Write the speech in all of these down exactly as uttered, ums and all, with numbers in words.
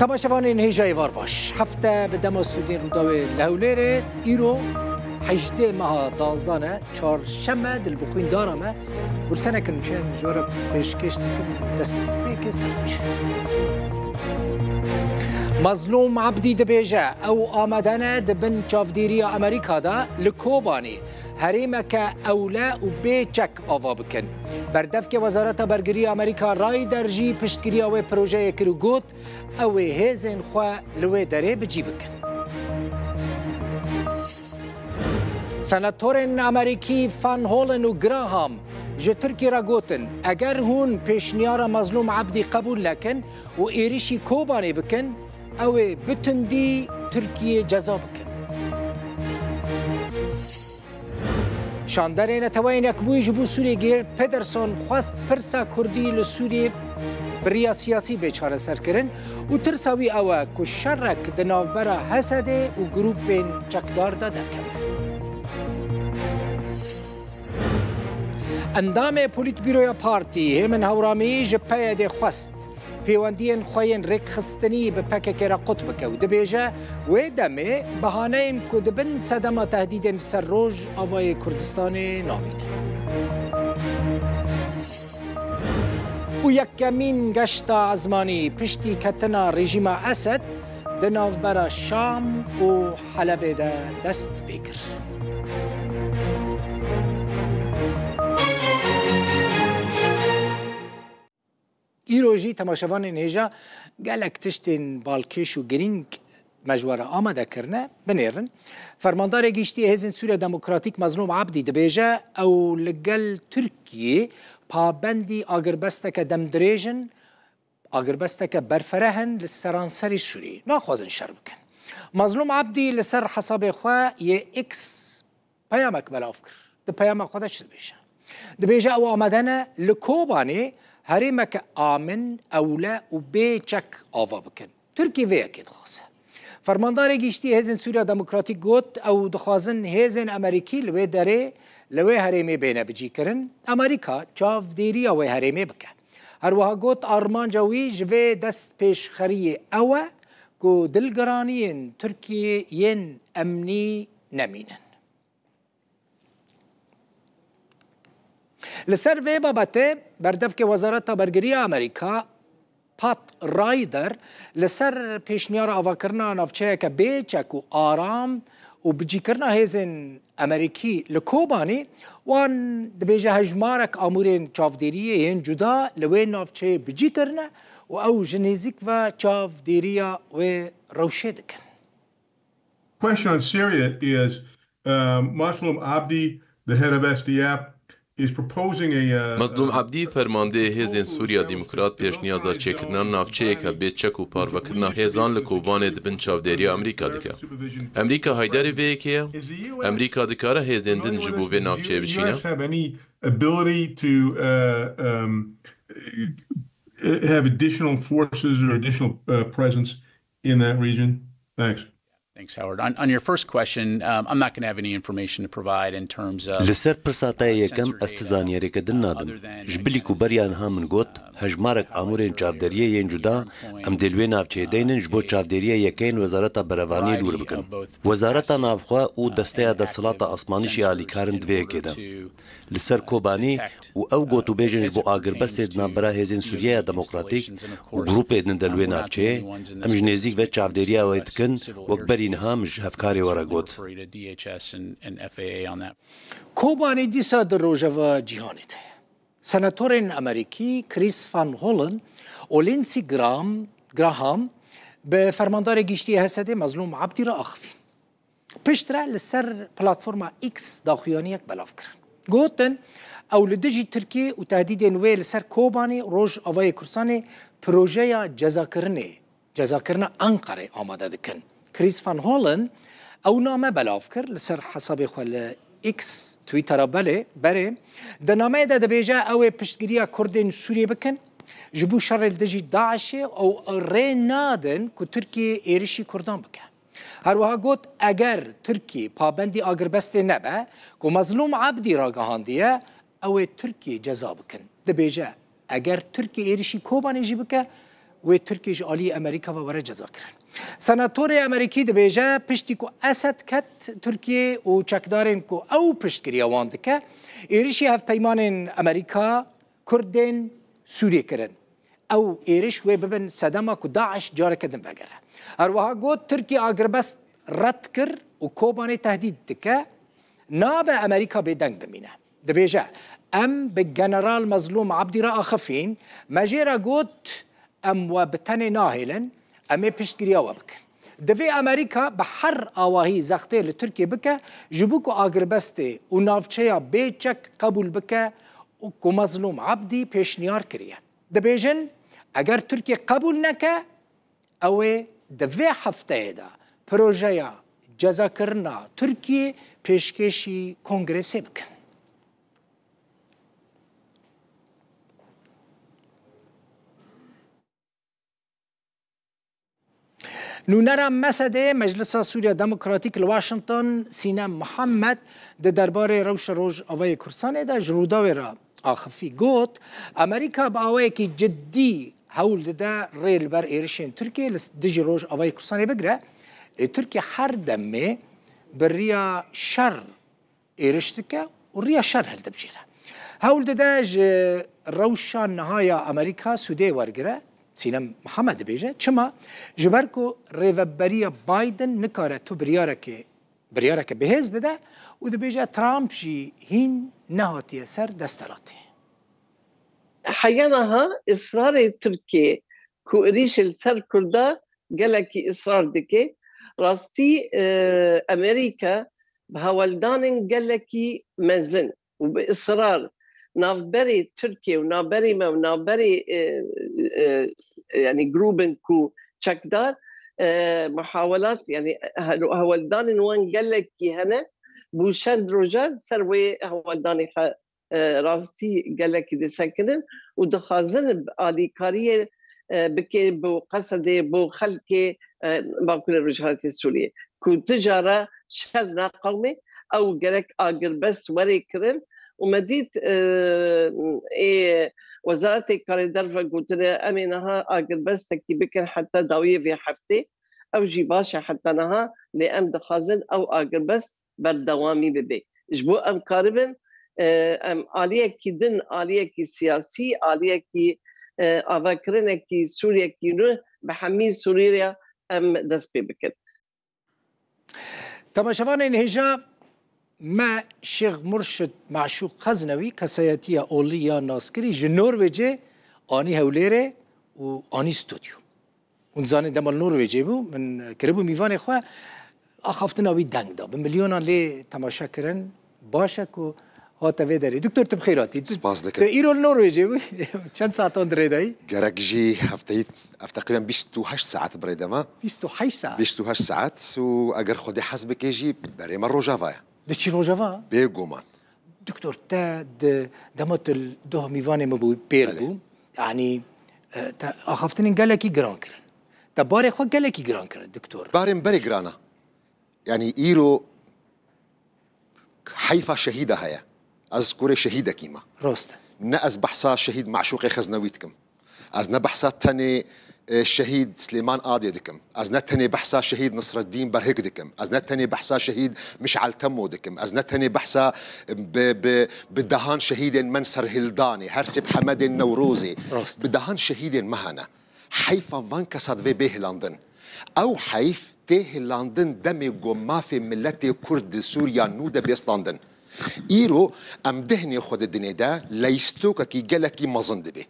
Temaşevanên hêja êvar baş. Hefte bi dema stûdiyên Rûdawê li Hewlêrê, îro hejdê meha danzdan e, çarşeme, dilbixwîn dara me. Gurtenek nûçeyên ji we re pêşkêş dikim, destpêkê ser biçin. Mazlûm Abdî dibêje, ew amade ne di bin çavdêriya Amerîka de li Kobanê herêmeke ewle û bê çek ava bikin. Berdevkê Wezareta Bergirî ya Amerîka Ryder jî piştgiriya wê projeyê kir û got, ew ê hêzên xwe li wê derê bi cî bikin. Senatorên Amerîkî Van Hollen û Graham ji Tirkiyê re gotin, eger hûn pêşniyara Mazlûm Abdî qebûl nekin û êrişî Kobanê bikin, ew ê bi tundî Tirkiyê ceza bikin. Şanderê Neteweyên Yekbûyî ji bo Sûriyê Geir Pedersen xwest pirsa Kurdî li Sûriyê bi riya siyasî bê çareserkirin û tirsa wî ew e ku şerek di navbera H S D'ê û grûpên çekdar de derkeve. Endamê Polîtbîroya Partî Hêmin Hewramî ji P Y D'ê xwest pêwendiyên xwe yên rêkxistinî bi P K K re qut bike û dibêje, wê demê behaneyên ku di bin sedema tehdîdên li ser Rojavayê Kurdistanê namînin. Û yekemîn geşta ezmanî piştî ketina rejîma Esed di navbera Şam û Helebê de dest pê kir. Îro jî temaşevanên hêja gelek tiştên balkêş û girîng me ji we re amade kirine, binêrin. Fermandarê Giştî Hêzên Sûriya Demokratîk Mazlûm Abdî dibêje, ew li gel Tirkiyê pabendî agirbesteke demdirêj in, agirbesteke berfereh in li seranserê Sûriyê. Naxwazin şer bikin. Mazlûm Abdî li ser hesabê xwe yê X peyamek belav kir. Di peyama xwe de çi dibêje? Dibêje ew amade ne li Kobanê herêmeke amin, ewle û bê çek ava bikin. Tirkiye vê yekê dixwaze. Fermandarê Giştî Hêzên Sûriya Demokratîk got, ew dixwazin hêzên Amerîkî li wê derê, li wê herêmê bêne bicîkirin, Amerîka çavdêriya wê herêmê bike. Her wiha got, armanca wî ji vê destpêşxeriyê ew e ku dilgiraniyên Tirkiyê yên emnî nemînin. Li ser vê babetê berdevkê Wezareta Bergirî ya Amerîka Pat Ryder li ser pêşniyara avakirina navçeyeke bê çek û aram û bicîkirina hêzên Amerîkî li Kobanê, wan dibêje hejmarek amûrên çavdêriyê yên cuda li wê navçeyê bicî kirine û ew ji nêzîk ve çavdêriya wê rewşê dikin. Question on Syria is, um, Maslum Abdi, the head of S D F, is proposing a, uh, Mazlûm Abdî, fermandeyê Hêzên Sûriya Demokrat, pêşniyaza çêkirina navçeyeke bê çek û parvekirina hêzan li Kobanê di bin çavdêriya Amerîka dike. Amerîka haydarê vê yekê ye? Amerîka dikare hêzên din ji bo vê navçeyê bişîne? Ability to, uh, um, have additional forces or additional, uh, presence in that region? Thanks. Thanks, Howard. On, on your first question, um, I'm not going to have any information to provide in terms of Li ser pirsa te ya yekem, ez ti zanyariyeke din nadim. Ji bilî ku beriya niha min got, hejmarek amûrên çavderiyê yên cuda em dê li wê navçeyê deynin ji bo çavdêriya yekeyên Wezareta Berevaniyê li wir bikin. Wezareta Navxwe û Desteya Desthilata Asmanî jî alîkar in di vê yekê de. Li ser Kobanî û ew gotûbêjên ji bo agirbestê di navbera Hêzên Sûriyeya Demokratîk û grûpê din de li wê navçeyê, em ji nêzîk ve çavdêriya wê dikin, wek berî niha min ji hevkarê we re got. Kobanê dîsa di rojeva cîhanê de ye. Senatorên Amerîkî Chris Van Hollen û Lindsey Graham, Graham bi Fermandarê Giştî H S D'ê Mazlûm Abdî re axivîn. Piştre li ser platforma X daxuyaniyek belav kir. Gotin, ew li dijî Tirkiyê û tehdîdên wê li ser Kobanê û Rojavayê Kurdistanê projeya cezakirinê, cezakirina Enqerê amade dikin. Chris Van Hollen ew name belav kir li ser hesabê xwe li X, Twittera belê, berê. Di nameyê de dibêje ew ê piştgiriya Kurdên Sûriyê bikin, ji bo şerê li dijî DAIŞê û rê nadin ku Tirkiye êrişî Kurdan bike. Her wiha got, eger Tirkiye pabendî agirbestê nebe ku Mezlûm Ebdî ragihandiye, ew ê Tirkiye ceza bikin. Dibêje, eger Tirkiye êrişî Kobanê jî bike, wê Tirkiyê ji alî Amerîka ve were cezakirin. Senatorê Amerîkî dibêje, piştî ku Esed ket Tirkiyê û çekdarên ku ew piştgiriya wan dike, êrişî hevpeymanên Amerîka Kurdên Sûriyê kirin. Ew êriş wê bibin sedema ku DAIŞ careke din vegere. Her wiha got, Tirkiye agirbest red kir û Kobanê tehdît dike, nabe Amerîka bêdeng bimîne. Dibêje, em bi General Mezlûm Abdî re axifîn, me jê re got, em we bi tenê nahêlin, em ê piştgiriya we bikin. Divê Amerîka bi her awahî zextê li Tirkiyê bike, ji bo ku agirbestê û navçeya bê çek qebûl bike û ku Mezlûm Abdî pêşniyar kiriye. Dibêjin, eger Tirkiye qebûl neke, ew ê di vê hefteyê de projeya cezakirina Tirkiyê pêşkêşî Kongresê bikin. Nûnera Mesedê Meclisa Sûriya Demokratîk li Washington, Sînem Mihemed, di derbarê rewşa Rojavayê Kurdistanê de ji Rûdawê re axifî, got, Amerîka bi awayekî cidî hewl dide rê li ber êrişên Tirkiyê li dijî Rojavayê Kurdistanê bigire, lê Tirkiye her demê bi riya şer êriş dike û riya şer hildibijêre. Hewl dide ji rewşa niha ya Amerîka sûdê wergire, Sînem Mihemed dibêje, çima? Ji ber ku rêveberiya Biden nikare tu biryareke, biryareke bihêz bide û dibêje Trump jî hîn nehatiye ser desthilatê. Heya niha israrê Tirkiyê ku êrîşê li ser Kurda gelekî israr dike, rastî, e, Amerîka bi hewldanên gelekî mezin û bi israr navberê Tirkiye û navberê me û navberê, e, e, yanî grûbên ku çekdar, e, muhawelat, yanî he-, hewldanên wan gelekî hene, bû şend rojan ser wê hewldanê xe-, e, rastî gelekî disekinin û dixwazin alîkariyê, e, bike bo Qesedê, bo xelkê, e, Bakurê Rojhilatê Sûriyê. Ku tu cara şer neqewime, ew gerek agirbest were kirin û me dît, e, ê Wezaretê Karê Derve gotine, em ê niha agirbestekî bikin heta dawiyê vê heftê. Ew jî baş e heta niha, lê em dixwazin ew agirbest berdewamî bibe. Ji bo em karibin, e, em aliyekî din, aliyekî siyasî, aliyekî, e, avakirinekî Sûriyekî nû bi hemî Sûriya em dest pê bikin. Temaşevanên hêja me Şêx Murşid Maşûq Xeznewî, kesayetiya olî ya naskirî ji Norwêcê anî Hewlêrê û anî stûdyo. Hûn dizanin dema li Norwêcê bû, min kiribû mîvanê xwe, axaftina wî deng da. Bi milyonan lê temaşe kirin. Baş e ku hate vê derê. Doktor, tu bi xêr hatî. Tu, Spas dikim. Tu îro li Norwêcê bû. Çend saetan di rê de yî? Gerek jî hefteyî, ev teqrîben bîst û heşt saet bi rê de me. Bîst û heşt saet? Bîst û heşt saet û eger Xwedê hez bike jî berê me Rojava ye. Diçî Rojava? Bêguman. Doktor, te di dema tu li doh mîvanê min bû, pêr Belê. bû. Yanî, e, te axaftinên gelekî giran kirin. Te barê xwe gelekî giran kirin, doktor. Barê min berê giran e. Yanî îro heyfa şehîda heye. Ez kurê şehîdekî me. Rast e. Ne ez behsa şehîd Maşûqê Xeznewî dikim. Ez ne behsa tenê, e, şehîd Silêman Adê dikim. Ez ne tenê behsa şehîd Nisreddîn Berhik dikim. Ez ne tenê behsa şehîd Mişal Temo dikim. Ez ne tenê behsa, e, bi, bi, bi dehan şehîdên me Serhildanê, Hersê bi Hemedên Newrozê, Rast. bi dehan şehîdên me hene. Heyfa van kesa divê bê hilandin. Ew heyf tê hilandin demê ku mafê miletê Kurd di Sûriya nû de bê standin. Îro em dehnê xwe di dinê de leyîstokekî gelekî mezin dibe.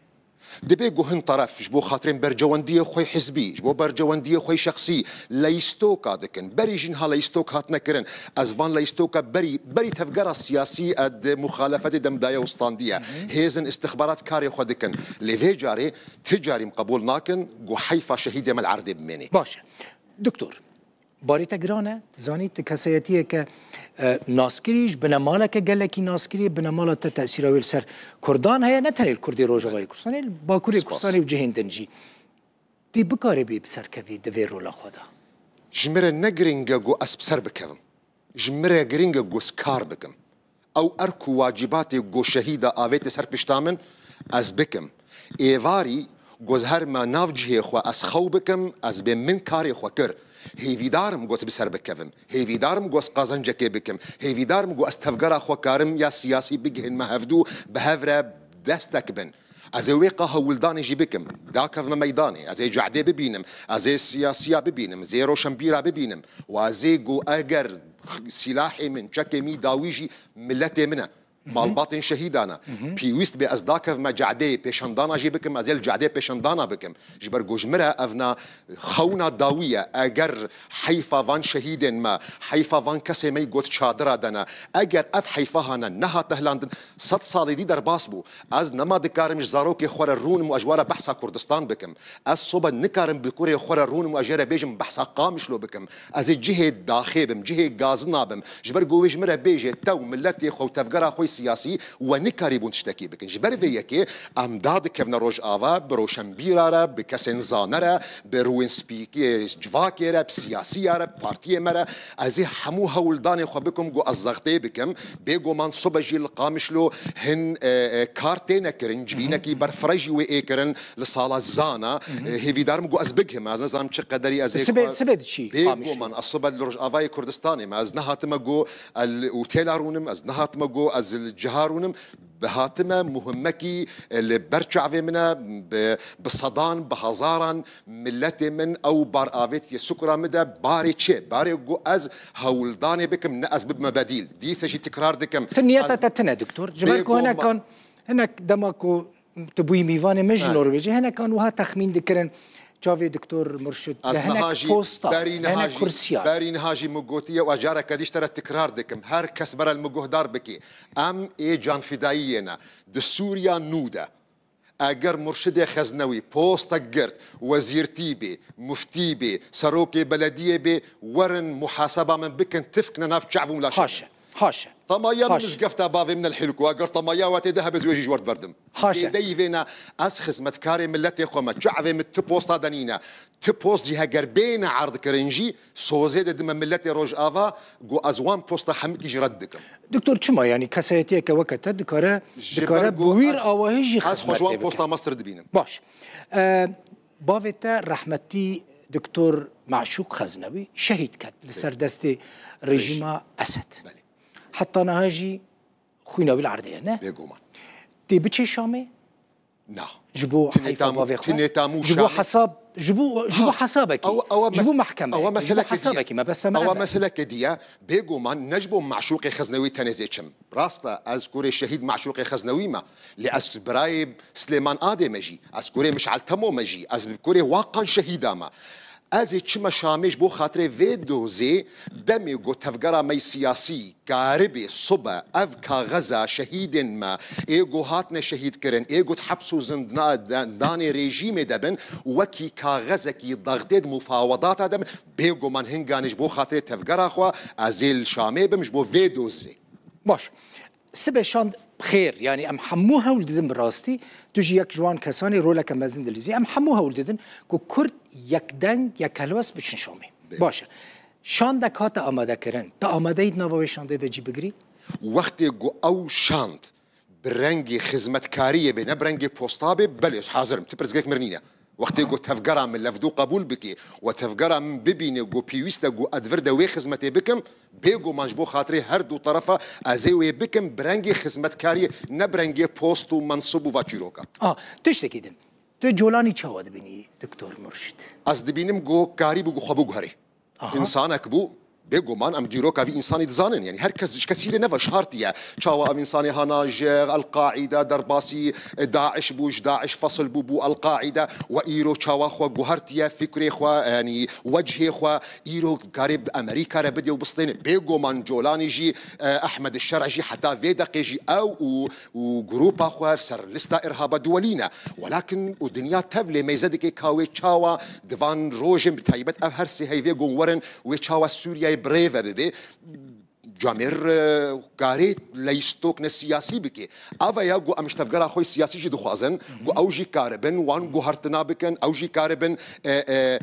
Dibê ku hin teref ji bo xatirên bercewendiyê xwe hizbî, ji bo bercewendiyê xwe şexsî leyîstoka dikin. Berî jî niha leyîstok hatine kirin. Ez van leyîstoka berî, berî tevgera siyasî e di muxalefetê de min daye û standiye. Hêzin istixbarat karê xwe dikin. Lê vê carê ti carî em qebûl nakin ku heyfa şehîdê me li erdê bimênê. Baş e. Doktor, barê te giran e. Dizanî, tu kesayetiyeke, e, naskirî, ji binemaleke gelekî naskirî, binemala te tesîra wê li ser Kurdan heye, ne tenê li Kurdê Rojavayê Kurdistanê, li Bakurê Spas. Kurdistanê û cihên din jî. Tê bikarê bê bi ser kevî di vê rola xwe de. Ji min re ne giring e ku ez bi ser bikevim. Ji min re giring e ku ez kar bikim. Ew erk û wacîbatê ku şehîda avêtê ser pişta min, ez bikim. Êvarî Goz her me nav cihê xwe ez xew bikim, ez bê min karê xwe kir. Hêvîdar im goz bi ser bikevim. Hêvîdar im goz qazencekê bikim. Hêvîdar im goz ez tevgera xwe karim ya siyasî bigihînme hevdû, bi hev re destek bin. Ez ê wê qa hewldanê jî bikim. Dakevme meydanê. Ez ê cadê bibînim. Ez ê siyasiya bibînim. Ez ê roşenbîra bibînim. Û ez ê ku eger sîlahê min, çekê min dawî jî miletê min e. Malbatên şehîdan e. Pêwîst be ez dakevme cadê pêşandana jî bikim, ez ê li cadê pêşandana bikim. Ji ber ku ji min re ev na xewna dawî ye. Eger heyfa van şehîdên me, heyfa van kesê me got çadira de ne, eger ev heyfa hane nehate hilandin, sed salê dî derbas bû. Ez nema dikarim ji zarokê xwe re rûnim û ez ji we re behsa Kurdistan bikim. Ez sobe nikarim bi kurê xwe re rûnim û ez jê re bêjim behsa Qamişlo bikim. Ez ê cihê daxê bim, cihê gazina bim. Ji ber ku wê ji min re bêje te û miletê xwe û tevgera xwe siyasî we nikarîbûn tiştekî bikin. Ji ber vê yekê em dadikevne Rojava, bi roşenbîra re, bi kesên zane re, bi rûyên spîkê civakê re, bi siyasiya re, bi partiyê me re. Ez ê hemû hewldanê xwe bikim ku ez zextê bikim. Bêguman sobe jî li Qamişlo hin, e, e, kar têne kirin, civînekî berfireh jî wê ê kirin li sala zana. E, hêvîdar im ku ez bigihim, ez nizanim çi qederî ez ê Sibê, xwe sibê diçî Qamişlo? Bêguman ez sobe li Rojavayê Kurdistanê me. Ez nehatime ku el ûtêla rûnim, ez nehatime ku ez li ciha rûnim. Bi hatime muhimmekî, e, li ber çavê min e, bi, bi sedan, bi hezaran miletê min ew bar avêtiye sukura min de, barê çi? Barê ku ez hewldanê bikim, ne ez bibime bedîl. Dîse jî tikrar dikim. Tu niyeta Ez te tune, doktor. Ji ber ku bêguman hinekan, hinek dema ku tu bûyî mîvanê min ji He. Norwêcê, hinekan wiha texmîn dikirin, çavê doktor Murşid, Ez di hinek niha jî, posta, berî di niha hinek jî, kursiyar. Berî niha jî min gotiye û ez careke dî ji te re tikrar dikim. Her kes bere li min guhdar bike. Em ê canfidayiyê ne. Di Sûriya nû de, eger Murşidê Xeznewî postek girt, wezîrtî bê, muftî bê, serokê belediyê bê, werin muhaseba min bikin, tifkne nav çav û laşê min. Haşe, haşe. Tamaya min Haşe. Mizgefta bavê min el hilku, eger tamaya we tê de hebe, ez wê jî ji we re berdim. Haşe. Zêdeyî vê ne, ez xizmetkarê miletê xwe me, çavê min ti posta de nîne. Ti post jî heger bêne erdkirin jî, sozê de dime miletê Rojava, ku ez wan posta hemikî jî red dikim. Doktor, çima, yanî kesayetiyeke weke te dikare, Ji dikare ber bi ku wî ez, awahî jî ez xwe ji wan xizmetê bike? Posta mestir dibînim. Baş. E, bavê te rehmetî doktor Maşûk Xeznewî şehîd ket li ser destê rejîma Esed. Belê. Heta niha jî xwîna wî li erdê ye, ne? Bêguman. Tê biçê Şamê? Na. Ji bo Tinê heyfa tam-, bavê xwe? Tinê tam û Ji bo Şamê? Hesab, ji bo, ji bo Ha, hesabekî, ew, ew ji bo mes-, mehkemeyekî, ew ji bo meseleke diye. Hesabekî mebeste me Ew ev e. Meseleke diye. Bêguman ne ji bo Maşûqê Xeznewî tenê zê çim. Rast e, ez kurê şehîd Maşûqê Xeznewî me. Lê ez birayê Silêman Adê me jî. Ez kurê Mişal Temo me jî. Ez bi kurê Waqan şehîda me. Ez ê çime Şamê ji bo xatirê vê dozê, demê ku tevgera me siyasî karibê sibe ev kaxeza şehîdên me, ê ku hatine şehîd kirin, ê ku di heps û zindna-, de-, danê rejîmê de bin, wekî kaxezekî dextê di mufawedata de bin, bêguman hinganê ji bo xatirê tevgera xwe ez ê li Şamê bim ji bo vê dozê. Baş. Sibê şand xêr, yanî em hemû hewl didin bi rastî, tu jî yek ji wan kesan î, roleke mezin dilîzî. Em hemû hewl didin ku Kurd yek deng, yek helwest biçin Şamê. Bê. Baş e. Şandek hate amadekirin. Tu amade yî di nava wê şandê de cî bigirî? Wextê ku ew şand bi rengê xizmetkariyê bê, ne bi rengê posta bê, belê, ez hazir im. Ti pirsgirêk mir nîne. Wextê ku tevgera min levdû qebûl bike û tevgera min bibîne ku pêwîst e ku ez vir de wê xizmetê bikim, bêguman ji bo xatirê her du terefa ez ê wê bikim bi rengê xizmetkariyê, ne bi rengê post û mensûb û va çîroka. Ah, tiştekî din. Tu Colanî çawa dibînî, Doktor Murşid? Ez dibînim ku karîbû ku xwe biguherê. Aha. Însanek bû, bêguman em dîroka vî însanî dizanin. Yanî her kes ji kesî lê neva şartiye. Çawa ev însanê hana ji El-Qaîde derbasî, e, Daiş bû, ji Daiş fesil bû, bû El-Qaîde. We îro çawa xwe guhertiye, fikrê xwe, yanî wecihê xwe, îro karê bi Amerîka re bidê û bistêne. Bêguman Colanî jî, e, Ehmed Şer'î jî heta vê deqê jî ew û û grûpa xwe ser lista îrhaba duwelî ne. Welakin û dinya tev lê meyze dike ka wê çawa di van rojên bi taybet ev her sê heyvê gon werin, wê çawa Sûriyeyê bi rê ve bibe. Camêr, e, karê leyistokne siyasî bike. Ava ya ku em ji tevgera xwe siyasî jî dixwazin, ku ew jî karibin wan guhertina bikin, ew jî karibin, e, e,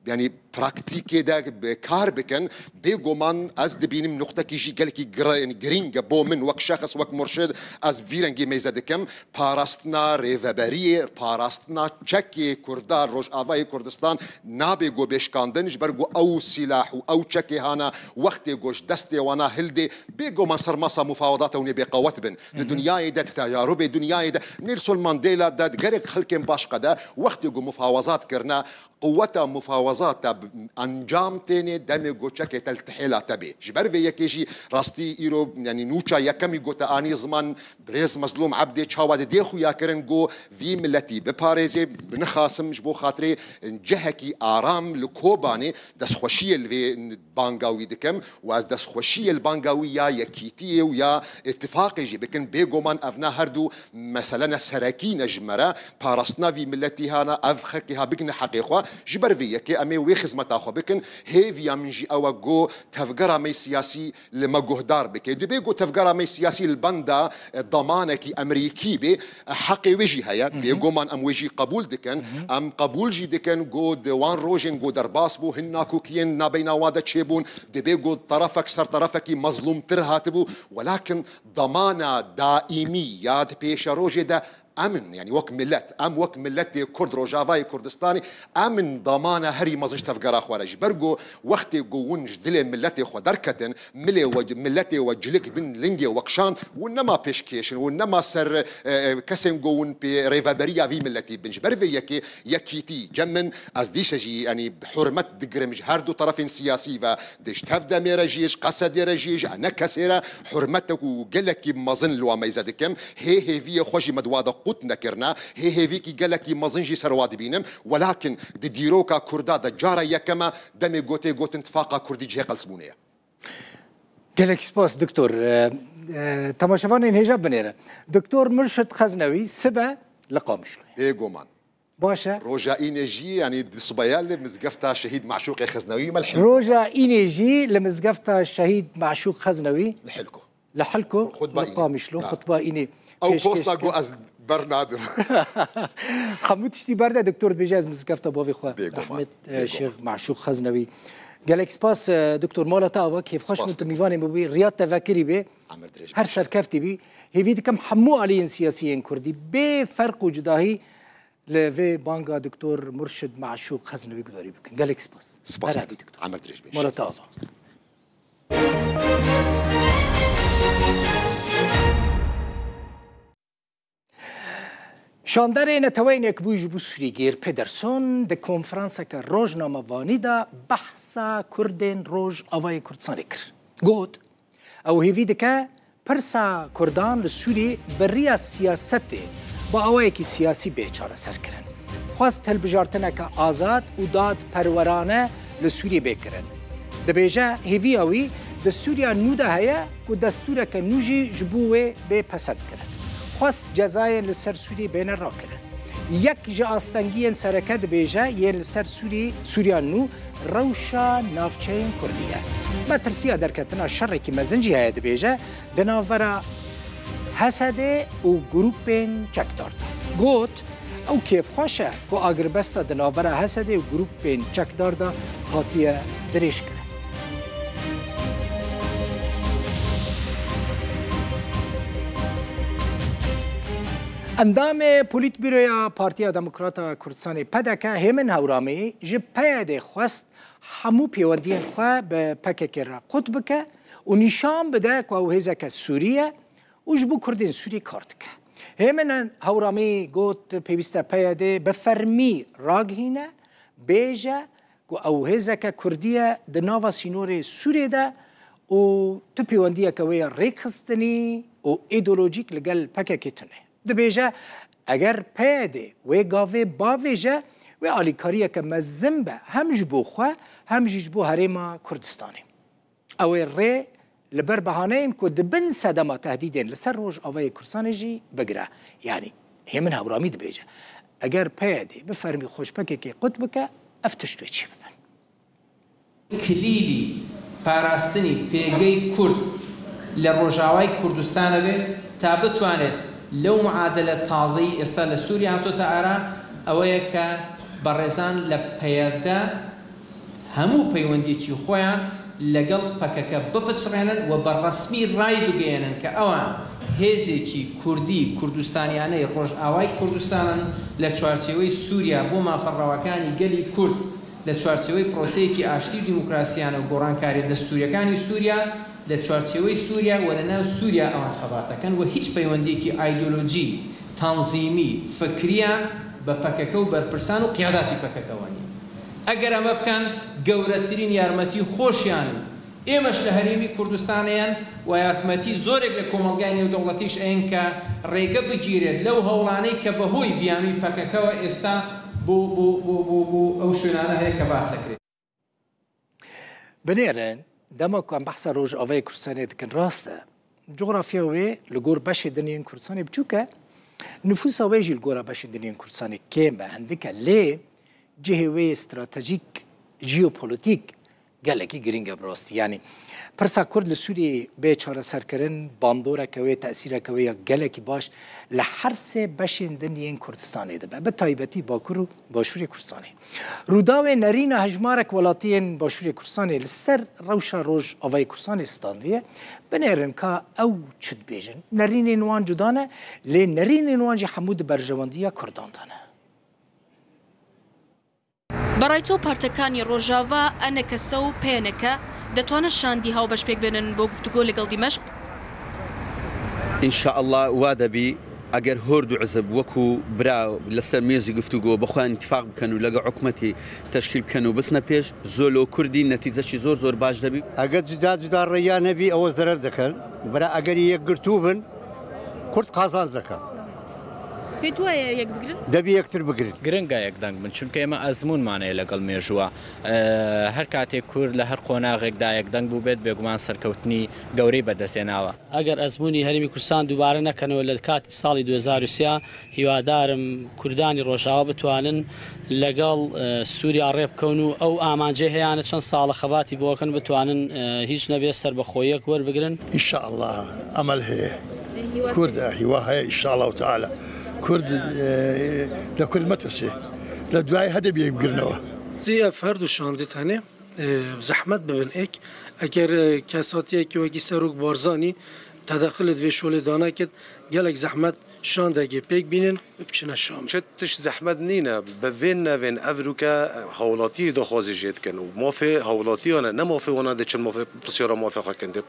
yanî praktîkê de bi kar bikin. Bêguman ez dibînim nuqtekî jî gelekî gir-, yanî girîng e bo min wek şexs, wek murşid, ez vî rengî meyze dikim. Parastina rêveberiyê, parastina çekê Kurda Rojavayê Kurdistan nabe ku bê şikandin, ji ber ku ew sîlah û ew çekê hana wextê ku ji destê wana hildê, bêguman ser masa mufawedata hûnê bê qewet bin. Di Hı hı. dinyayê de, di teyarubê dinyayê de, Nelson Mandela de, di gerek xelkên başqe de, wextê ku mufawezat kirine, quweta mufawezat te bi encam tênê demê ku çekê te li tihêla te bê. Ji ber vê yekê jî rastî îro, yanî nûça yekemî ku te anî ziman, birêz Mezlûm Ebdê çawa didê xuya kirin ku vî miletî biparêzê, nixasim ji bo xatirê cihekî aram li Kobanê destxweşiyê li vê banga wî dikim û ez destxweşiyê li banga wî ya yekîtiyê û ya îtifaqê jî bikin. Bêguman evna her du mesele ne serekî ne ji me re, parastina vî miletî hana ev xelkê ha bigine heqê xwe. Ji ber vê yekê em ê wê xizmeta xwe bikin. Hêviya min jî ew e ku tevgera me siyasî li me guhdar bike. Dibê ku tevgera me siyasî li benda, e, damanekî Emerîkî bê, e, heqê wê jî heye. Hı hı. Bêguman em wê jî qebûl dikin. Hı hı. Em qebûl jî dikin ku di wan rojên ku derbas bû, hin nakokiyên nabeyna wan de çêbûn. Dibê ku terefek ser terefekî mezlûmtir hatibû. Welakin damana daîmî ya di pêşerojê de em in, yanî wek milet, em wek miletê Kurd Rojavayê Kurdistanê, em in damana herî mezin ji tevgera xwe re. Ji ber ku wextê ku hûn ji dilê miletê xwe derketin, milê we, miletê we cilik bin lingê we kişand, hûn nema pêşkêş in, hûn nema ser, e, e, kesên ku hûn pê rêveberiya vî miletî bin. Ji ber vê yekê yekîtî cem min, ez dîse jî, yanî hurmet digirim ji her du terefên siyasî ve, di ji Tevdemê re jî, ji Qesedê re jî, ji Enekesê re hurmetek û gelekî mezin li wan meyze dikim. Hê hêviyê xwe jî me di wa de qut nekirine. Hê hêviyekî gelekî mezin jî ser wa dibînim. Welakin di dîroka Kurda de cara yekem e demê ku tê gotin tifaqa Kurdî cihê qelsbûnê ye. Gelek spas, Doktor. E, e, temaşevanên hêja binêre. Doktor Murşid Xeznewî sibe li Qamişlo ye. Bêguman. Baş e. Roja înê jî, yanî di sibeya li mizgefta Şehîd Maşûqê Xeznewî me li Hilko. Roja înê jî li mizgefta Şehîd Maşûq Xeznewî li Hilko. Li Hilko, Xutba li înê. Qamişlo, Ha. xutba înê Ew pêşkêş posta dike. ku ez bernadim. Hemû tiştî berde, doktor dibêje ez mizgefta bavê xwe Bêguman, rehmet, e, bêguman. Şêx Maşûq Xeznewî. Gelek spas, e, doktor, mala te ava, kêfxweş Spas min tu dikim. mîvanê min bû, riya te vekirî bê. Emir dirêj Her bê. serkeftî bî. Hêvî dikim hemû aliyên siyasî yên Kurdî bê ferq û cudahî li vê banga Doktor Murşid Maşûq Xeznewî gudarî bikin. Gelek spas. Spas Her dikim. Evî doktor. Emir dirêj bê. Mala te ava. Spas dikim. Şanderê Neteweyên Yekbûyî ji bo Sûrî Geir Pederson di konferanseke rojnamevanî de behsa Kurdên Rojavayê Kurdistanê kir. Got, Ew hêvî dike pirsa Kurdan li Sûriyê bi riya siyasetê, bi awayekî siyasî bê çareserkirin. Xwest hilbijartineke azad û dadperwerane li Sûriyê bê kirin. Dibêje, hêviya wî di Sûriya nû de heye ku destûreke nû jî ji bo wê bê pesendkirin. Xwest cezayên li ser Sûriyê bêne rakirin. Yek ji astengiyên sereke dibêje yên li ser Sûrî-, Sûriya nû rewşa navçeyên Kurdî ye. Metirsiya derketina şerekî mezin jî heye dibêje di navbera H S D'ê û grûpên çekdar de. Got, ew kêfxweş e ku agirbesta di navbera H S D'ê û grûpên çekdar de hatiye dirêjkirin. Endamê Polîtbîroya Partiya Demokrata Kurdistanê P D K Hêmin Hewramî ji P Y D'ê xwest hemû pêwendiyên xwe bi P K K re qut bike û nîşan bide ku ew hêzeke Sûrî ye û ji bo Kurdên Sûrî kar dike. Hêmin Hewramî got, pêwîst e P Y D bi fermî ragihîne, bêje ku ew hêzeke Kurdî ye di nava sînorê Sûriyê de û tu pêwendiyeke wê ya rêkxistinî û îdeolojîk li gel P K K tune. Dibêje, eger P Y D wê gavê bavêje, wê alîkariyeke mezin be hem ji bo xwe hem jî ji bo Herêma Kurdistanê. Ew ê rê li ber behaneyên ku di bin sedema tehdîdên li ser Rojavayê Kurdistanê jî bigire. Yanî Hêmin Hewramî dibêje, eger P Y D bi fermî xwe ji P K K qut bike, ev tişt wê çêbibe. Kilîlî parastinî pêgey Kurd li Rojavayê Kurdistan e bêt, ta bitwanêt lew muadele tazeyî êsta li Sûriyê hatote ara, ew ye ke berêzan li P Y D هەموو پەیوەندیەکی خۆیان لەگەڵ پەکەکە بپچڕێنن و بە ڕەسمی ڕایبگەیەنن کە ئەوان هێزێکی کوردی کوردستانیانەی ڕۆژئاوای کوردستانن لە چوارچێوەی سووریا بۆ مافەڕەواکانی گەلی کورد، لە چوارچێوەی پرۆسەیەکی ئاشتی و دیموکراسیانە و گۆڕانکاریە دەستووریەکانی سووریا، لە چوارچێوەی سووریا و لە ناو سووریا ئەوان خەباتەکەن و هیچ پەیوەندیەکی ئایدۆلۆجی، تەنزیمی، فکریان بە پەکەکە و بەرپرسان و قیاداتی پەکەکەوە نیە. ئەگەر ئەمە بکەن، گەورەترین یارمەتی خۆشیان و ئێمەش لە هەرێمی کوردستانیان و یارمەتی زۆرێک لە کۆمەڵگای نێودەوڵەتیش ئەین کە ڕێگە بگیرێت لەو هەوڵانەی کە بەهۆی بیانووی پەکەکەوە ئێستا بۆ، بۆ، بۆ، بۆ، بۆ ئەو شوێنانە هەیە کە باسەکرێت. Binêrin, dema ku em behsa Rojavayê Kurdistanê dikin, rast e, cografya wê li gor beşê din yên Kurdistanê biçûk e, nifûsa wê jî li gora beşên din yên Kurdistanê kêm e, hindik e, lê cihê wê yê stratejîk, jeopolîtîk gelekî girîng e bi rastî. Yanî pirsa Kurd li Sûriyeyê bê çareserkirin, bandoreke wê, tesîreke wê ya gelekî baş li her sê beşên din yên Kurdistanê dibe, bi taybetî Bakur û Başûrê Kurdistanê. Rûdawê nerîna hejmarek welatiyên Başûrê Kurdistanê li ser rewşa Rojavayê Kurdistanê standiye. Binêrin ka ew çi dibêjin. Nerînên wan cuda ne, lê nerînên wan jî hemû di berjewendiya Kurdan de ne. بەڕای تۆ پارتەکانی ڕۆژاڤا، ئەنەکەسە و پێنەکە، دەتوانن شاندی هاوبەش پێک بێنن بۆ گفتوگۆ لەگەڵ دیمەشق؟ ئینشائەڵڵا وا دەبی ئەگەر هۆرد و عزب وەکو برا لەسەر مێزی گفتوگۆ بەخۆیان ئیتیفاق بکەن و لەگە حکومەتی تەشکیل بکەن و بچنە پێش، زۆر لۆ کوردی نەتیجەکی زۆر زۆر باش دەبی. ئەگەر جودا جودا ڕێیان نەبی ئەوە زەرەر دەکەن، برا ئەگەری یەکگرتوو بن کورد قازانج دەکا. پێت وایە یەک بگرن؟ دەبی یەکتر بگرن. گرنگە یەک دەنگ بن، چونکە ئێمە ئەزموونمان هەیە لەگەڵ مێژووە. هەر کاتێک کورد لە هەر قۆناغێکدا یەک دەنگ بووبێت، بێگومان سەرکەوتنی گەورەی بەدەستهێناوە. ئەگەر ئەزموونی هەرێمی کوردستان دووبارە نەکەنەوە لە کاتی ساڵی دوو هەزار و سێ، هیوادارم کوردانی ڕۆژاوا بتوانن لەگەڵ سووریا ڕێ بکەون و ئەو ئامانجەی هەیانە چەند ساڵە خەباتی بۆ ئەکەن بتوانن هیچ نەبێ سەربەخۆییەک وەربگرن. ئینشاءاللە ئەمەل هەیە. کورد هیوا هەیە ئینشاءاللە تعالی. کورد لە کورد مەترسێ. لە دوای هەدە بێ بگرنەوە. زی ئەف هەردوو شاندێت هەنێ. زەحمەت ببن ئێک. ئەگەر کەساتیەکی وەکی سەرۆک بارزانی تەدەخلت vê şolê danekit, gelek zehmet şandegê pêk bînin û biçine Şamê. Çi tişt zehmet nîne, bi vên nevên evroke hawlatiyê daxwazê jê dikin û mafê hawlatiyan e, ne mafê wan e dê çin mafê pisyara mafê xwe kin. Dê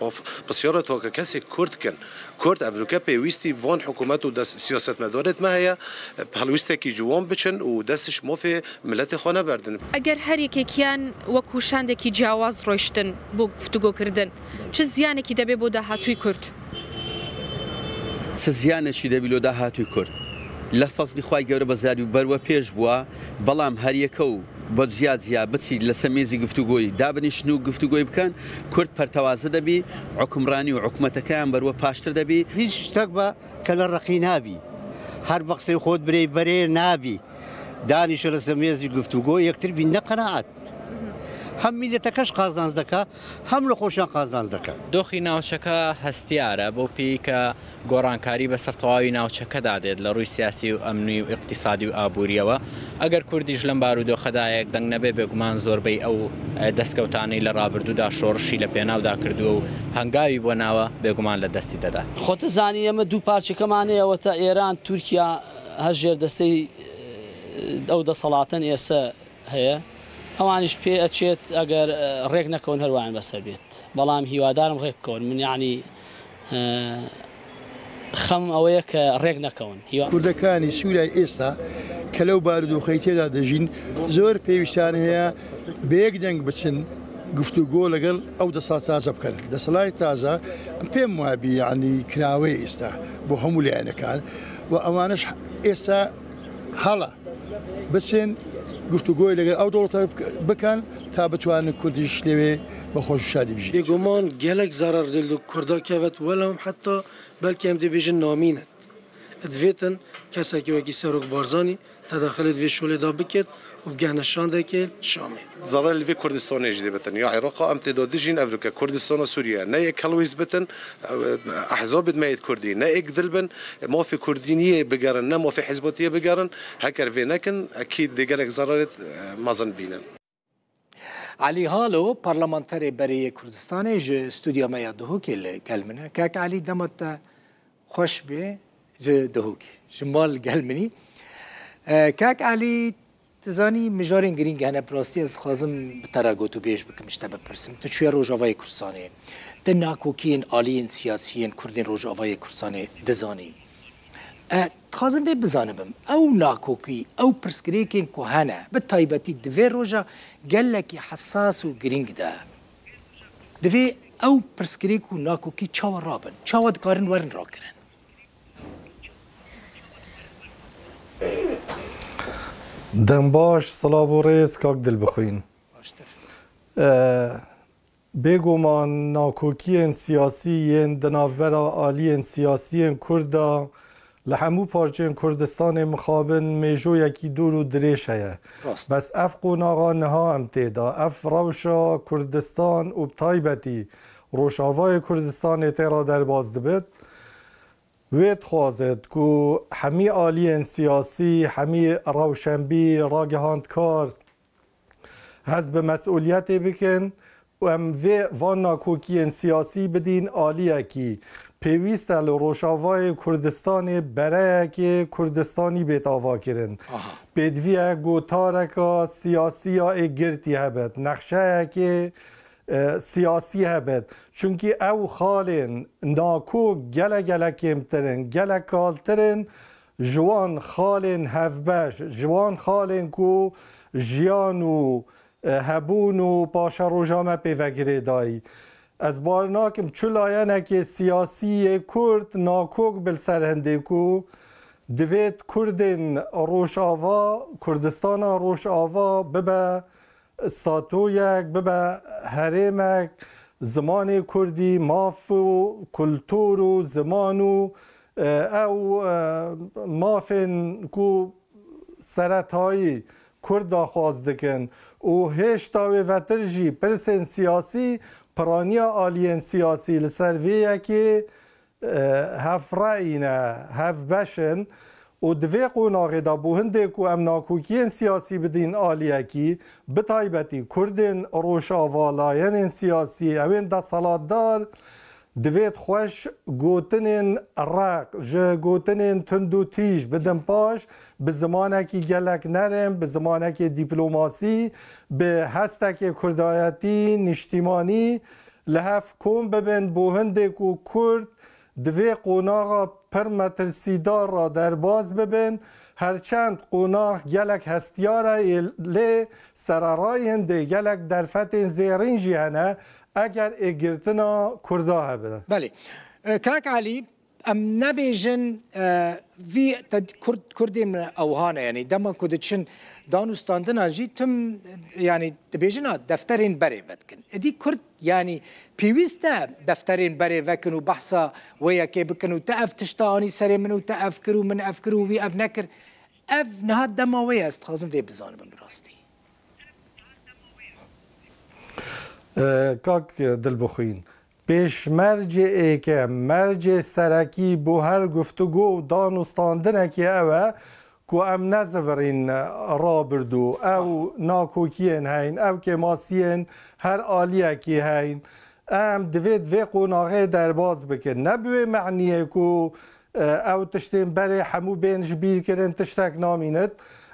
pisyara to ke kesê Kurd kin. Kurd evroke pêwîstî van hikûmet û dest siyasetmedarêt me heye, bi helwîstekî ciwan biçin û dest ji mafê miletê xwe neberdin. Eger her yekêkiyan wekû şandekî ciyawaz roştin bo guftûgokirdin, çi ziyanekî debe bo dahatûyî Kurd? Çi ziyanekî debî lo dahatûyî Kurd? Li fezlî Xway Gewre bezarî û berwe pêş bûa, belam her yeke û bo ciya ciya biçî li ser mêzî guftûgoyî dabinîşin û guftûgoyî bikin, Kurd pertewaze debî, hukimranî û hikûmetekeyan berwe paştir debî. Hîç tiştek be ke li reqî nabî. Her bi qisên xwe birê berê nabî. Danîşe li ser mêzî guftûgo yektir bî ne qenaet. Hem mîleteke ji qazanc deke, hem li xweşan qazanc deke. Doxî navçeke hestiyar e bo pêyî ke gorankari be ser tewawî navçeke da dêt li rûy siyasî û emnî û îqtîsadî û abûriye we. Eger kurdî ji lem barûdoxe da yek deng nebe, bêguman zorbey ew destketanî li rabirdû da şorişî li pênaw da kirdiwe û hengavî bo nawe, bêguman li destî de dat. Xwe tu zanî, eme dû parçekeman ê, eweta Êran, Tirkiya, her jêr destey ew deselatan êse heye. Ewanîş pê eçêt, eger rêk nekewin her wayan beser bêt. Belam hîwadarim rêk bikewin. Min yanî xem ew ye ke rêk nekewin. Hîwa. Kurdekani Sûriyayê êsta ke lew barûdoxeyî tê de dijîn, zor pêwîstan heye bi yek deng biçin guftûgo legel ew desthilat taze bikin. Desthilatê taze pêm wabî, yanî kinawê êsta bo hemû layenekan. Û ewaneş êsta hala biçin guftûgoyê legel ew dewlete bikin ta bitwanin Kurdî ji lê wê bi xweş û şadî bijî. Bêguman gelek zerar dil di Kurda kevit, wela heta belkî em dê bêjin namînet. Divêtin kesekî wekî Serok Barzanî tedexilê di vê şolê de bikit û bigehne şandekê Şamê. Zerarê li vê Kurdistanê jî dê bitin. Ya Iraqê em tê de dijîn, evroke Kurdistana Sûriye ne yek helwêst bitin, ehzabêt me yêt Kurdî ne êk dil bin, mafê Kurdîniyê bigerin, ne mafê hizbatiyê bigerin, heker vê nekin, ekîd dê gelek zerarêt mezin bînin. Elî Halo, parlamenterê berê yê Kurdistanê ji stûdya me ya Duhokê li gel min e. Kak Elî, dema te xweş bê ji Duhokê. Ji mal gel min î. E, Kak Elî, tu zanî mijarên girîng hene, bi rastî ez dixwazim bi te re gotûbêj bikim, ji te bipirsim. Tu çûye Rojavayê Kurdistanê. Tu nakokiyên aliyên siyasî yên Kurdên Rojavayê Kurdistanê dizanî. E, dixwazim vê bizanibim, ew nakokî, ew pirsgirêkên ku hene, bi taybetî di vê roja gelekî hesas û girîng de, divê ew pirsgirêk û nakokî çawa rabin, çawa dikarin werin rakirin? Dem baş, silav û rêz, kak Dilbixwîn. Baştir. E, Bêguman nakokiyên siyasî yên di navbera aliyên siyasî yên Kurd de li hemû parçeyên Kurdistanê mixabin mêjoyekî dûr û dirêj heye. Rast. Bes ev qonaxa niha em tê de, ev rewşa Kurdistan û bi taybetî Rojavayê Kurdistanê tê re derbas dibit. Wê dixwazit ku hemî aliyên siyasî, hemî rewşenbîr, ragihandkar, hest bi mesûliyetê bikin û em vê van nakokiyên siyasî bidîn aliyekî. Pêwîst e li Rojavayê Kurdistanê bereyekê Kurdistanî bêt avakirin. Aha. Pêdivî ye gotareka siyasî ya êgirtî hebit, nexşeyekê, e, siyasî hebit. Çunkî ew xalên nakok gelek gelek kêmtir in, gelek kaltir in. Ji wan xalên hevbeş, ji wan xalên ku jiyan û, e, hebûn û paşeroja me pê ve girêdayî. Ez bawer nakim çi layenekê siyasî yê Kurd nakok bi li ser hindê ku divêt Kurdên Rojava, Kurdistana Rojava bibe statoyek, bibe herêmek, zimanê Kurdî, maf û kultur û ziman û, e, ew, e, mafên ku seretayî Kurd daxwaz dikin û hêşta wê vetir jî pirsên siyasî, piraniya aliyên siyasî li ser vê yekê e, hevre'yî ne, hevbeş in û di vê qonaxê de bo hindê ku em nakokiyên siyasî bidîn aliyekî, bi taybetî Kurdên Rojava, layenên siyasî, ewên deselatdar, divêt xweş gotinên req, ji gotinên tund û tîj bidin paş, bi zimanekî gelek nerm, bi zimanekê dîplomasî, bi hestekê kurdayetî, niştîmanî li hev kom bibin, bo hindê ku Kurd di vê qonaxa pir metirsîdar re derbas bibin, herçend qonax gelek hestiyar e, lê sererayî hindê gelek derfetên zêrîn jî hene, eger êgirtina Kurda hebe. Belê. E, Kak Elî, em nebêjin, e, vî te Kurd, Kurdên ewhan e, yanî dema ku diçin dan û standinan jî tim, yanî dibêjin, ha, defterên berê vedikin. Êdî Kurd, yanî pêwîst e defterên berê vekin û behsa wê yekê bikin û te ev tişta anî serê min û te ev kir û min ev kir û wî ev nekir. Ev niha dema wê ye, ez dixwazim vê bizanibim bi rastî. E, kak Dilbixwîn, pêşmercê êke, mercê serekî bo her guftûgo û dan û standinekê ew e ku em nezivirîn rabirdû. Ew nakokiyên heyn, ew kêmasiyên her aliyekî heyn. Em divê di vê qonaxê derbas bikin. Ne bi wê me'niyê ku, e, ew tiştên berê hemû bên ji bîr kirin, tiştek namînit.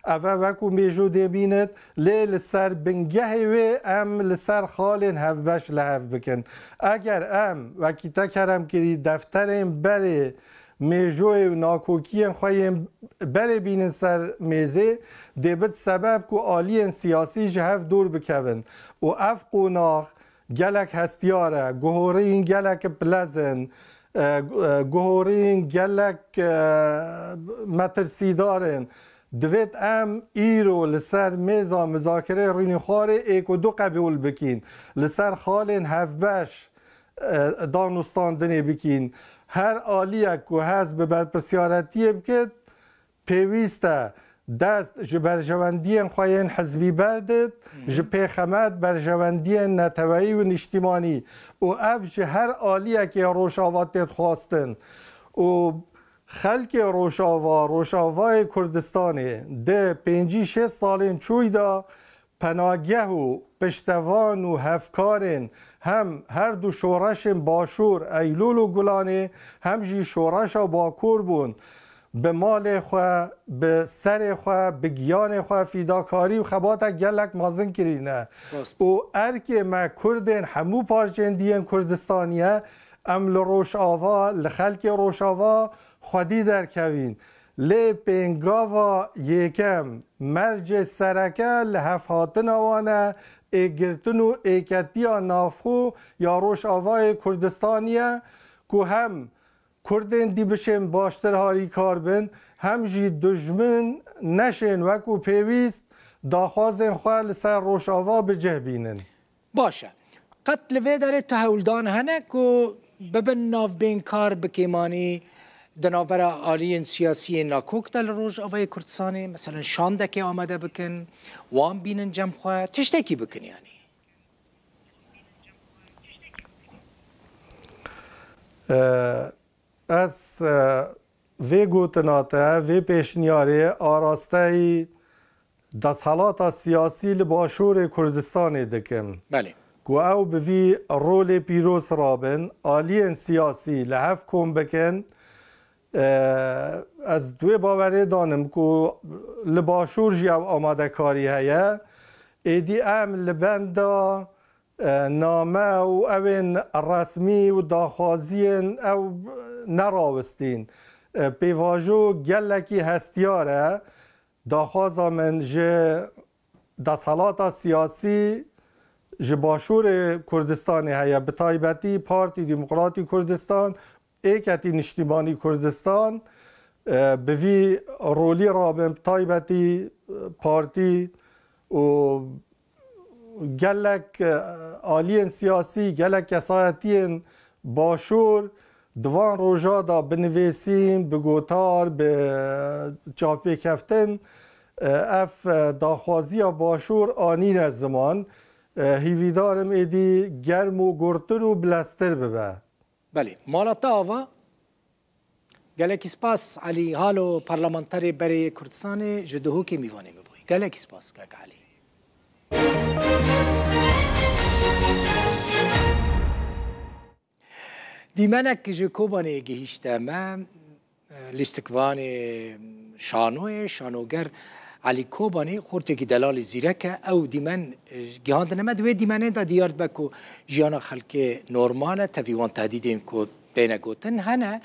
Ev e wekû mêjû dê bînit. Lê li ser bingehê wê em li ser xalên hevbeş li hev bikin. Eger em, wekî te kerem kirî, defterên berê mêjoyê û nakokiyên xwe yên berê bînin ser mêzê, dê bit sebeb ku aliyên siyasî ji hev dûr bikevin. Û ev qonax gelek hestiyar e, guhorîn gelek bilez in, e, e, guhorîn gelek, e, metirsîdar in. Divêt em îro li ser mêza mizakirê rûnî xwarê êk û du qebûl bikîn. Li ser xalên hevbeş, e, dan û standinê bikîn. Her aliyek ku hest bi berpirsiyaretiyê bikit, pêwîst e dest ji berjewendiyên xwe yên hizbî berdit, ji pêxemet berjewendiyên neteweyî û niştîmanî û ev ji her aliyekê Rojava tê dixwastin. Û xelkê Rojava, Rojavayê Kurdistanê di pêncî şêst salên çûyî de penageh û piştevan û hevkarên hem her du şoreşên Başûr, Eylûl û Gulanê, hem jî şoreşa Bakur bûn. Bi malê xwe, bi serê xwe, bi giyanê xwe fîdakarî û xebata gelek mezin kirîne. Rast. Û erkê me Kurdên hemû parçên diyên Kurdistanê ye, em li Rojava, li xelkê Rojava xwedî derkevîn. Lê pêngava yekem, mercê sereke li hevhatina wan e, êgirtin û êketiya navxwe ya Rojavayê Kurdistanê ye ku hem Kurdên dî bişên baştir harîkar bin, hem jî dijmin neşên wekû pêwîst daxwazên xwe li ser Rojava bi cih bînin. Baş e. Qet li vê derê tu hewldan hene ku bibin navbênkar bi kêmanî di navbera aliyên siyasî yên nakok de li Rojavayê Kurdistanê, meselen şandekê amade bikin, wan bînin cem xwe, tiştekî bikin yanî? Ee, ez, e, vê gotina te, vê pêşniyarê arasteyî desthelata siyasî li Başûrê Kurdistanê dikim. Belê. Ku ew bi vî rolê pîroz rabin, aliyên siyasî li hev kom bikin. E, ez di wê bawerê danim ku li Başûr jî ew amadekarî heye. Êdî em li benda, e, name û ewên resmî û daxwaziyên ew nerawistîn. E, pêvajo gelekî hestiyar e. Daxwaza min ji desthelata siyasî ji Başûrê Kurdistanê heye, bi taybetî Partî Demokratî Kurdistan, Êketî Niştîmanî Kurdistan, e, bi vî rolî rabin, bi taybetî, e, partî û gelek, e, aliyên siyasî, gelek kesayetiyên Başûr di van roja de bi nivîsîn, bi gotar, bi çavpêkeftin, e, ev, e, daxwaziya Başûr anîne ziman. E, hîvîdar im êdî germ û gurtir û bileztir bibe. Belê, mala te ava. Gelekî spas Elî Halo, parlamenterê berê yê Kurdistanê, ji Duhokê mîvanê min bûyî. Gelekî spas kek Elî. Dîmenek ji Kobanê gihîşte me, lîstikvanê şanoyê, şanoger Elî Kobanî, xortekî delalî zîrek e. Ew dîmen, e, gihandine me. Di wê dîmenê de diyar dibe ku jiyana xelkê normal e, tevî wan tehdîdên ku têne gotin hene.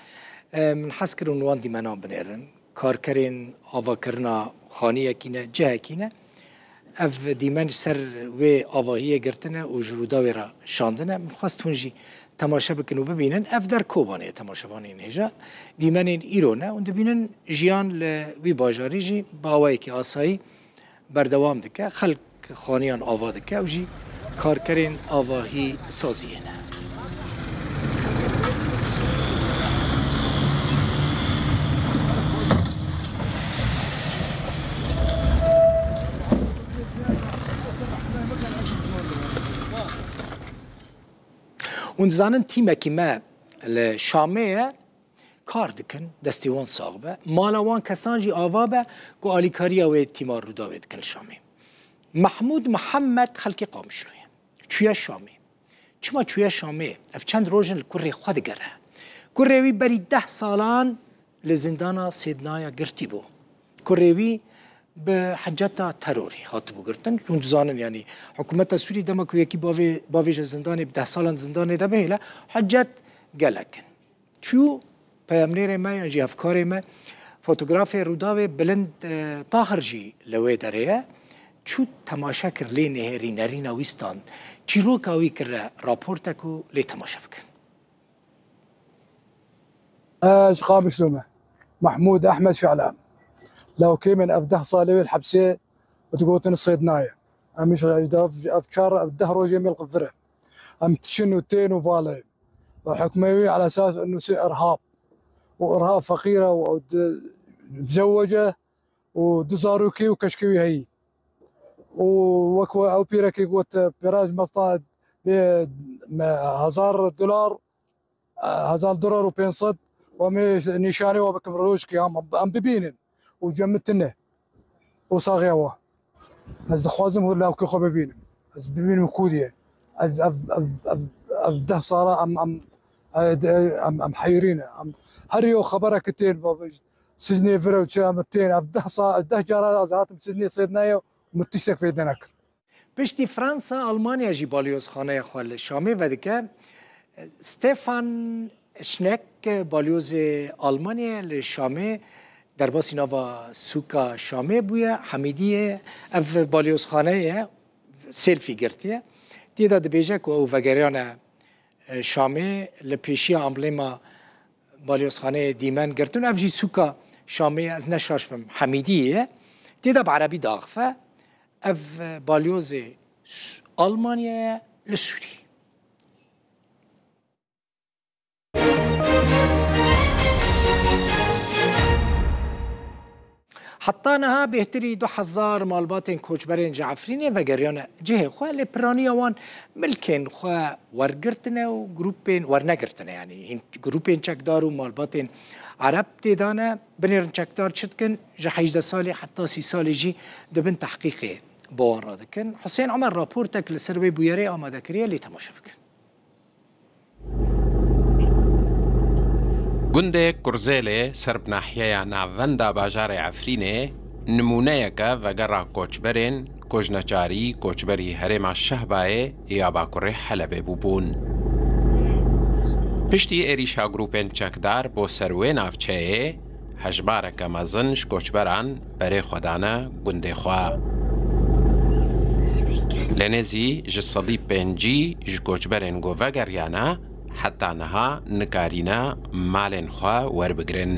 E, min hez kirin wan dîmenan binêrin. Karkerên avakirina xaniyekî ne, cihekî ne. Ev dîmen ji ser wê avahiyê girtine û ji Rûdawê re şandine. Min xwest hûn jî temaşe bikin û bibînin. Ev der Kobanê ye, temaşevanên hêja. Dîmenên îro ne. Hûn dibînin jiyan li wî bajarî jî bi awayekî asayî berdewam dike. Xelk xaniyan ava dike. Ew jî karkerên avahî saziyê ne. Hûn dizanin tîmekî me li Şamê ye, kar dikin, destê wan sax be. Mala wan kesan jî ava be ku alîkariya wê tîma Rûdawê dikin li Şamê. Mehmûd Mihemed xelkê Qamişlo ye. Çûye Şamê. Çima çûye Şamê? Ev çend roj in li kurê xwe digere. Kurê wî berî deh salan li zindana Sêdnaya girtî bû. Kurê wî bi heceta terorê hatibû girtin. Hûn dizanin, yanî hikûmeta Sûrî dema ku yekî bavê, bavêje zindanê, bi deh salan zindanê de bihêle, hecet gelek in. Çû peyamnêrê me yan jî hevkarê me, fotografê Rûdawê Bilind, e, Tahir jî li wê derê ye. Çû temaşe kir, lê nihêrî, nerîna wî stand. Çîroka wî kire raportek û lê temaşe bikin. Ez Qamişlo me. Mehmûd Ehmed Şelan. Lawkê min ev deh salê wê li hepsê digotin Sêdna ye. Em ji ev, ev çar, ev deh rojê me li qivir e. Em diçin û tên û valê. Û hukmê wî ala esas enû sê irhab. Û irhab feqîr e û ew di, mizewwec e û du zarokî û keşkê wî heyî. Û wek we ew pîrekî got, pêra ji me sta bê me hezar dolar, hezar dolar û pênc sed, we me nîşanî we bikim rojkî, em, em bibînin. Û cem min tune. Û saxiya we. Ez dixwazim hûr lawkê xwe bibînim. Ez bibînim kû diye. Ez, ev, ev, ev, ev deh sala em, em, em, em heyirî ne. Em, her yo xebera ki tên, va, Sîznê vir ew çi em tên. Ev deh sa-, ez deh cara ez hatim Sîznê sêr neye û min tiştek fêde nekir. Piştî Fransa, Almanya jî balyozxaneya xwe li Şamê vedike. Stefan Schneck, balyozê Almanyayê li Şamê, derbasî nava sûka Şamê bûye. Hemîdiyê ev balyozxane ye, selfie girtiye. Tê de dibêje ku ew vegeriyane, e, Şamê li pêşiya amblêma balyozxaneyê dîmen girtin. Ev jî sûka Şamê ye, ez ne şaş bim, Hemîdiyê ye. Tê de bi erebî diaxife. Ev, e, balyozê Su-, Almanyayê ye li Sûrî. Heta niha bêhtirî du hezar malbatên koçberên ji Efrînê vegeriyane cihê xwe, lê piraniya wan milkên xwe wergirtine û grûpên wernegirtine, yanî hîn grûpên çekdar û malbatên Ereb tê de ne. Binêrin çekdar çi dikin? Ji hejdeh salî heta sî salî jî di bin tehqîqê bi wan re dikin. Husên Omer raportek li ser wê bûyerê amade kiriye, lê temaşe bikin. Gundê Kurzêlê ser bi nahiyeya navenda bajarê Efrînê nimûneyeke vegera koçberên ku ji neçarî koçberî herêma Şehbayê ya bakurê Helebê bûbûn. Piştî êrîşa grûpên çekdar bo ser wê navçeyê, hejmareke mezin ji koçberan berê xwe dane gundê xwe. Lê nêzî ji sedî pêncî ji koçberên ku vegeriyane, heta niha nikarîne malên xwe werbigirin.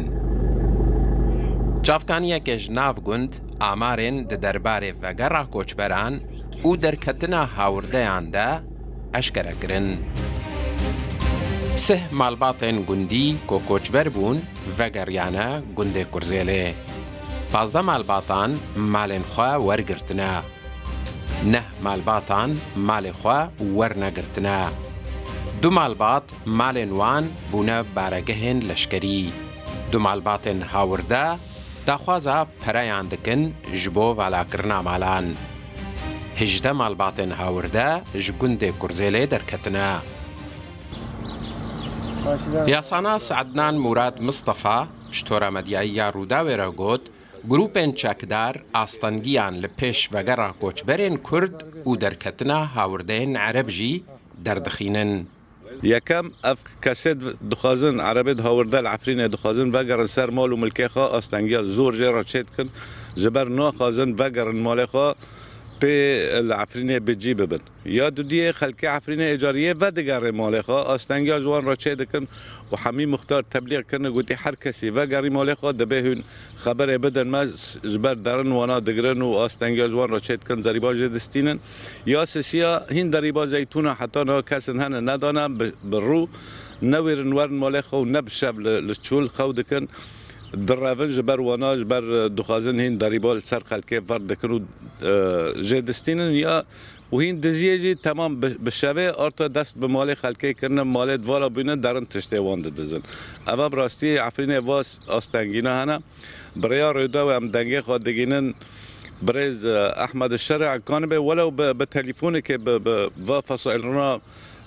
Çavkaniyeke ji nav gund amarên di derbarê vegera koçberan û derketina hawirdeyan de eşkere kirin. Sih malbatên gundî ku koçber bûn, vegeriyane gundê Kurzêlê. Pazdeh malbatan malên xwe wergirtine. Neh malbatan malê xwe wernegirtine. Du malbat malên wan bûne baregehên leşkerî. Du malbatên hawirde daxwaza pereyan dikin ji bo valakirina malan. Hejdeh malbatên hawirde ji gundê Kurzêlê derketine. Yasanas Ednan Murad Mistefa ji Tora Medyayî ya Rûdawê re got, grûpên çekdar astengiyan li pêş vegera koçberên Kurd û derketina hawirdeyên Ereb jî derdixînin. Yekem, ev kesê di-, dixwazin, Erebê di hawirde li Efrînê dixwazin vegerin ser mal û milkê xwe, astengiya zor jê re çê dikin, ji ber naxwazin vegerin malê xwe pê li Efrînê bi cî bibin. Ya dudiyê, xelkê Efrînê êcariyê vedigerê malê xwe, astengiya ji wan re çê dikin û Hemî Muxtar teblîx kirine, gotî, her kesî vegerî malê xwe, dibê hûn xeberê bidin me, s-, ji ber derin wana digirin û astengiya ji wan re çê dikin, zerîba jê distînin. Ya sisiya hîn derîba zeytûna heta niha kesin hene nedane bi, bi rû, newêrin werin malê xwe û ne bi şev li, li çûl xew dikin. Direvin ji ber wana, ji ber, e, dixwazin hîn derîba li ser xelkê ferq dikin û, e, jê distînin ya û hîn diziyê jî temam bi, bi şevê arta dest bi malê xelkê kirine, malê di vala bûne derin tiştê wan didizin. Eva bi rastî Efrînê va s-, astengîna hene. Bi rêya Rûdawê em dengê xwe digînin birêz, e, Ehmed Şerê, kanibê welew bi, bi telîfonekê bi, bi va fesaîlrina,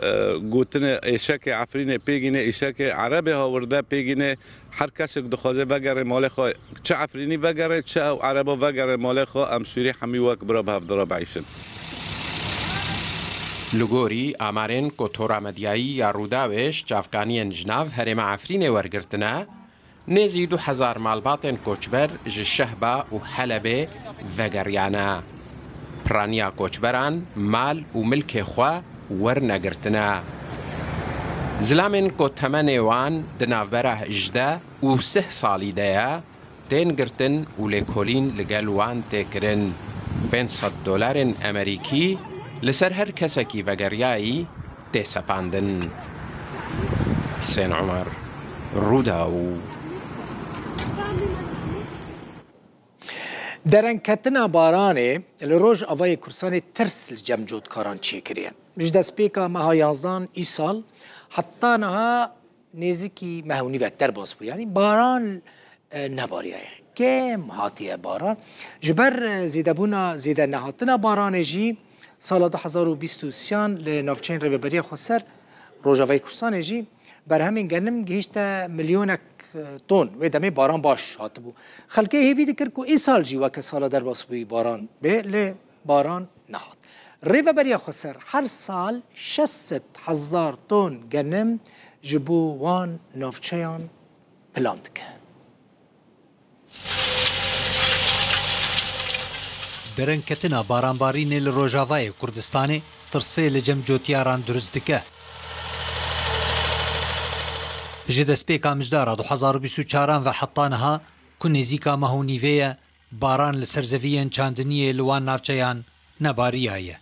e, gotinê êşekê Efrînê pêgînê, êşekê Erebê hawirde pêgînê, her kesek dixwaze vegerê malê xwe, çi Efrînî vegerê, çi ew Ereba vegerê malê xwe, em Sûrî hemî wek bira bi hev dira bieysin. Li gorî amarên ku Tora Medyayî ya Rûdawê ji çavkaniyên ji nav herêma Efrînê wergirtine, nêzî du hezar malbatên koçber ji Şehba û Helebê vegeriyane. Piraniya koçberan mal û milkê xwe wernegirtine. Zilamên ku temenê wan di navbera hejdeh û sih salî de ye, tên girtin û lêkolîn li gel wan tê kirin. Pênc sed dolarên Emerîkî li ser her kesekî vegeriyayî tê sepandin. Hisên Omer, Rûdaw. Derengketina baranê li Rojavayê Kurdistanê tirs li cem cotkaran çêkiriye. Ji destpêka meha yanzdan îsal heta niha nêzîkî meh û nîvek derbas bû. Yanî baran, e, nebariyaye. kêm hatiye baran. Ji ber, e, zêdebûna, zêde nehatina baranê jî sala du hezar û bîst û sêyan li navçeyên Rêveberiya Xweser, Rojavayê Kurdistanê jî berhemên genim gihişte milyonek, e, ton. Wê demê baran baş hatibû. Xelkê hêvî dikir ku îsal jî weke sala derbasbûyî baran bê, lê baran nehat. Rêveberiya Xweser her sal şeş sed hezar ton genim ji bo wan navçeyan plan dike. Derengketina baranbarînê li Rojavayê Kurdistanê tirsê li cem cotiyaran dirust dike. Ji destpêka mijdara du hezar û bîst û çaran ve heta niha ku nêzîka meh û nîvê ye, baran li ser zeviyên çandiniyê li wan navçeyan nebariyaye.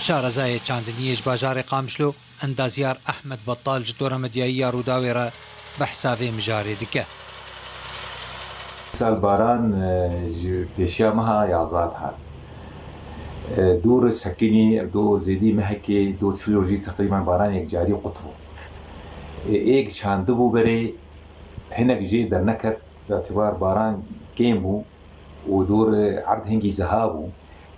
Şarezayê çandiniyê ji bajarê Qamişlo, endazyar Ehmed Battal ji tora medyayî ya Rûdawê re behsa vê mijarê dike. Sal baran, e, ji pêşiya meha yazda dihat. E, dûr sekinî, do zêdî mehekê, do çil rojî teqrîben baran yekcarî qut bû. E, êk çandibû berê, hinek jê derneket, bi îtibar baran kêm bû û dor erd hingî ziha bû.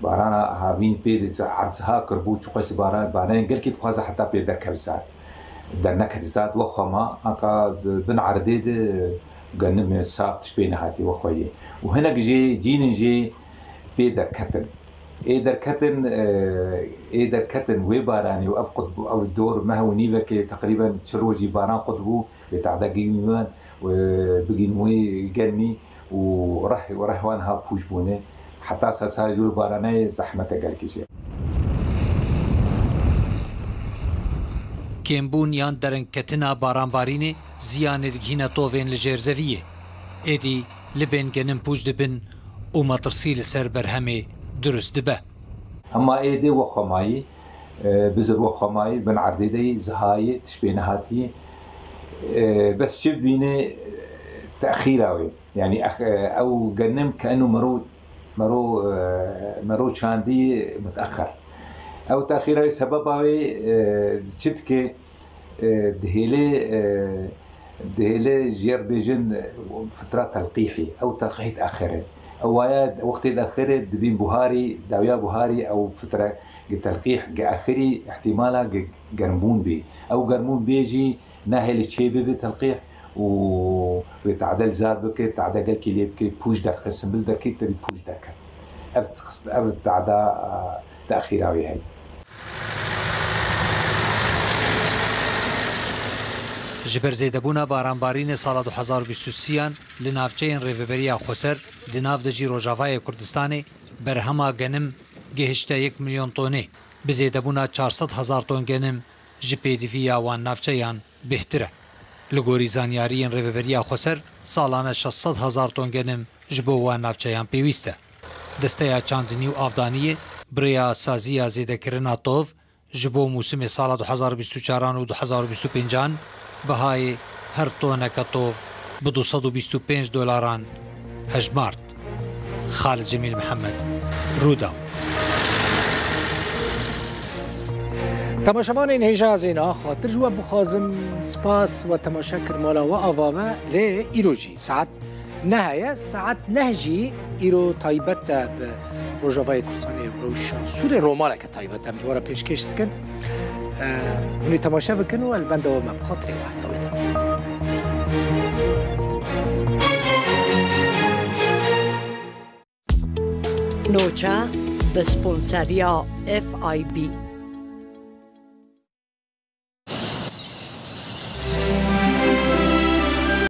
Barana havîn pê di erd ziha kiribû, çiqas baran, baranên gelkî dixwaze heta pê derkeve zad. Derneket zad wexwe ma, anka di bin erdê de genim saf tişt pê nehatî wexwe yê. Û hinek jê, cînin jê pê derketin. Ê derketin, e, ê derketin wê baranê û ev qut bû, ev dor meh û nîvekê teqrîben çi rojî baran qut bû, wê tade gihîn wan, e, bigihîn wê genmî û reh, reh wan ha pûç bûne. Heta sesar jûr baranayê zehmete gelkî jê. Kêmbûn yan derengketina baranbarînê ziyanê digihîne tovên li jêr zeviyê. Êdî libên genim pûç dibin û metirsî li ser berhemê dirust dibe. Hema êdî wexwe mayî, e, bizir wexwe mayî, bin erdê de yî, zihayê, tişt pê nehatî. E, bes çi bibîne, e, texîra wê. Yanî ex-, e, ew genim ke eno mero, mero, e, mero çandî mutexer. Ew texîra wê sebeba wê, e, çi dike? E, dihêlê, e, dihêlê jêr bêjin, e, fitra telqîhî. Ew telqîh diexire. Ew waya wextê diexire dibîn buharî, dawiya buharî ew fitre gi telqîh gi exirî ihtimala gi germbûn bê. Ew germbûn bê jî nahêlê çê bibe telqîh û wê tade li zad bike, tade gelkî lê bike, pûç derxe, simbil derkê, tevî pûç derke. Ev, ev tada, e, texîra wê heye. Ji ber zêdebûna baranbarînê sala du hezar û bîst û sêyan li navçeyên Rêveberiya Xweser, di nav de jî Rojavayê Kurdistanê, berhema genim gihişte yek milyon tonê. Bi zêdebûna çar sed hezar ton genim ji pêdiviya wan navçeyan bêhtir e. Li gorî zanyariyên Rêveberiya Xweser, salane şeş sed hezar ton genim ji bo wan navçeyan pêwîst e. Desteya Çandinî û Avdaniyê bi rêya saziya zêdekirina tov ji bo mûsimê sala du hezar û bîst û çaran û du hezar û bîst û pêncan bihayê her toneke tov bi du sed û bîst û pênc dolaran hejmart. Xalid Cemîl Mihemed, Rûdaw. Temaşevanên hêja zêna, xatir ji we bixwazim, spas we temaşe kir mala we ava me, lê îro jî saet neh heye, saet neh jî îro taybet e bi Rojavayê Kurdistanê, rewşa Sûrê, romaneke taybet em ji we re pêşkêş dikin. Eh, hûn ê temaşe bikin û el benda we me bi xatirê we heta wê demê. Noça bi sponseriya F I B.